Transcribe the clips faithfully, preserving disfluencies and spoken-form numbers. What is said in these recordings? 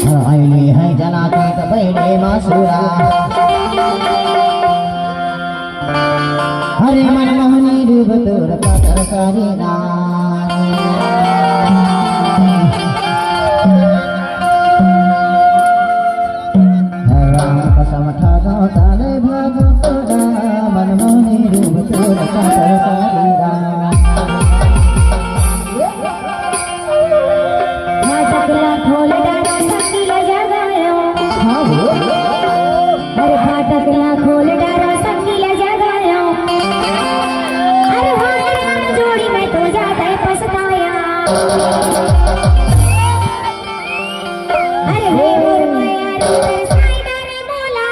अइली है जना के त पहिले मासुरा। अरे मनमोहनी रूप तोर पातर सारी रानी। राम कसम ठाको ताले भागो तोरा, मनमोहनी रूप तोर पातर सारी रानी। फाटक ला खोल डारा, संगी ला जगायो। हाँ हो। अरे फाटक ला खोल डारा, संगी ला जगायो। अरे हाय राम जोड़ी, मैं तो ज्यादा ही पछताया। अरे हे मोर माया रे, तरसाई ना रे मोला।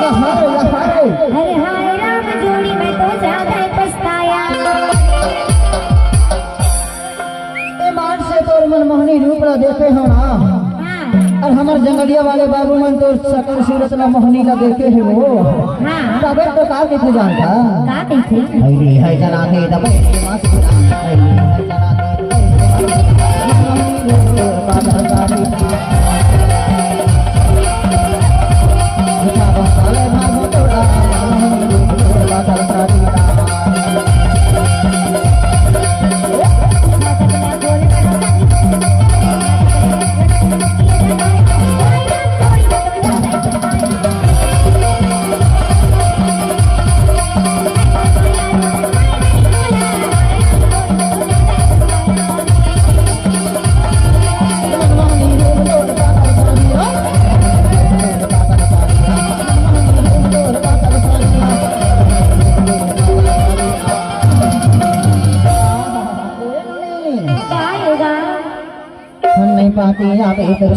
या हाय, या हाय। अरे हाय राम जोड़ी, मैं तो ज्यादा ही पछताया। ए मान से तोर मनमोहनी रूप ला देखे हो ना। हाँ। अउ हमर जंगलिया वाले बाबू मन तोर सकल सूरत ला मोहनी ला देखे हे वो। हाँ। तबे तो का कहिथे जानथा? का कहिथे? अइली है जना के त पहिले मासुरा। अइली है जना के त पहिले मासुरा। नहीं पाती आप इधर।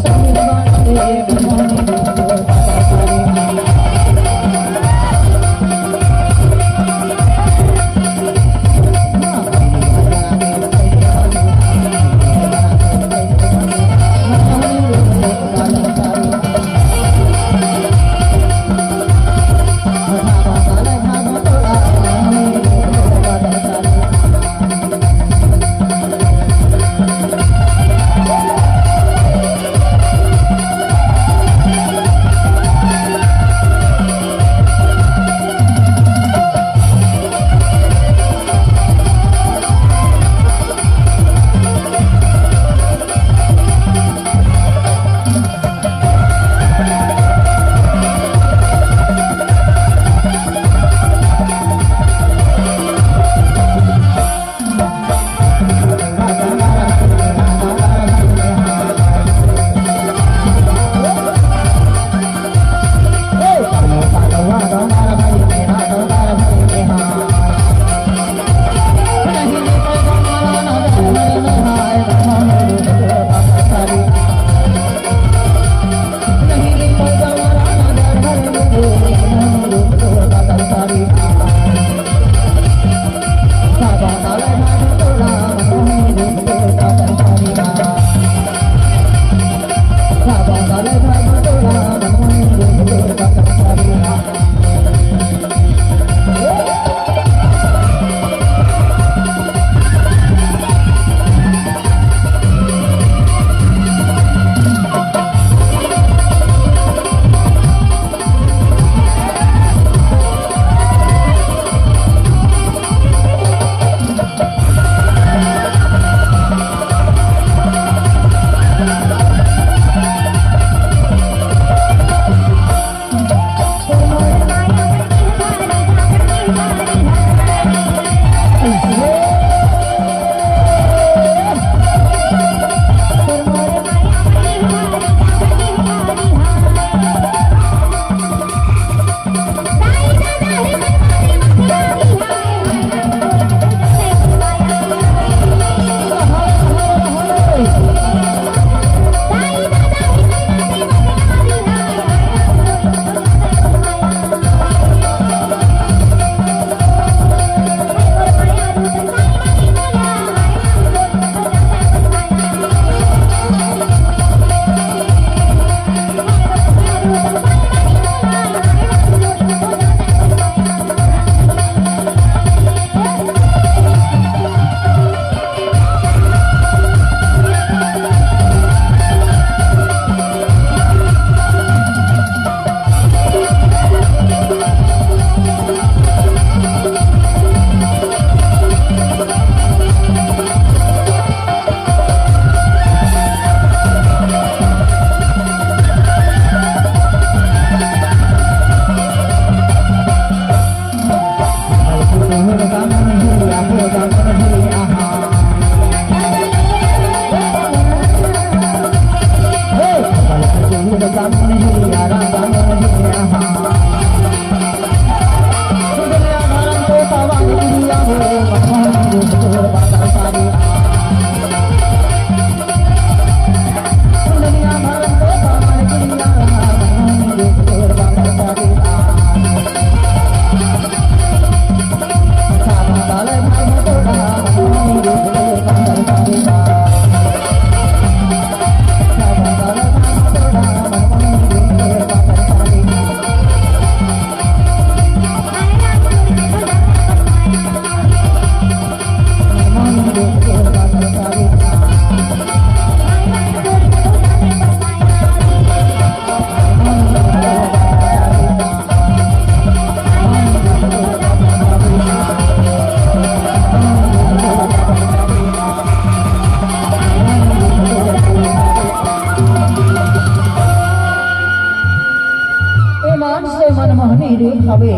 रूप हवे।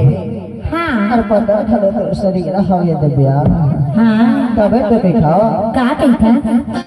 हाँ। अउ पता घलो तोर शरीर हवे दिव्या। हाँ। तभे तो कहिथंव। का कहिथस?